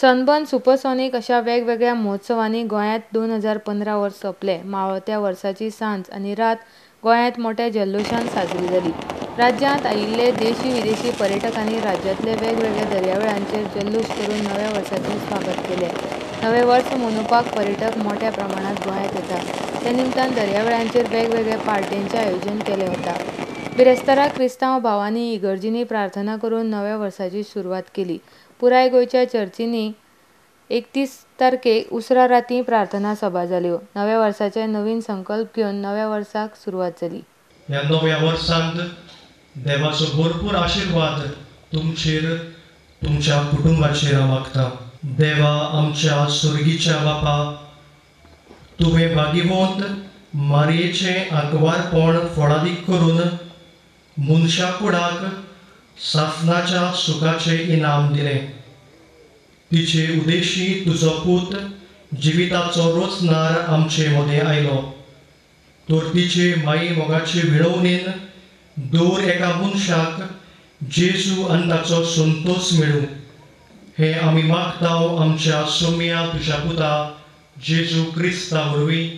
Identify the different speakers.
Speaker 1: Sunburn supersonic अशा वेगवेगळ्या महोत्सवांनी गोंयांत 2015 वर्स सोंपलें. मावळत्या वर्साची सांज आनी रात गोंयांत मोट्या जल्लोशान साजरी जाली. राज्यांत आयिल्ले देशी विदेशी पर्यटकांनी राज्यांतले वेगवेगळ्या दर्यावेळांचेर जल्लोश करून नव्या वर्साचें स्वागत केलें. नवें वर्स मनोवपाक पर्यटक मोट्या प्रमाणांत गोंयांत येता. ते निमतान दर्यावेळांचेर वेगवेगळ्या पार्ट्यांचें आयोजन केलें वता. बिरेस्तारा क्रिस्तांव भावांनी इगर्जींनी प्रार्थना करून नव्या वर्साची सुरवात केली. पुराय गोंयच्या चर्चींनी 31 तारखेक उसरां रातीं प्रार्थना सभा जाल्यो. नव्या वर्साचे नवीन संकल्प घेवन नव्या वर्साक सुरवात जाली.
Speaker 2: ह्या नव्या वर्सांत देवाचो भरपूर आशिर्वाद तुमचेर, तुमच्या कुटुंबाचेर हांव मागता. देवा आमच्या सुर्गीच्या बापा, तुवें भागिवंत मारयेचें आंकवारपण फळादीक करून मनशा कुडाक सासणाच्या सुखाचें इनाम दिलें. तिचे उदेशी तुजो पूत जिविताचो रोचनार आमचे मदें आयलो. तर तिचे माई मोगाचे विळवणेन दर एका मनशाक जेजू आनी ताचो संतोश मेळूं हें आमी मागता आमच्या सोम्या तुज्या पुता जेजू क्रिस्ता वरवीं.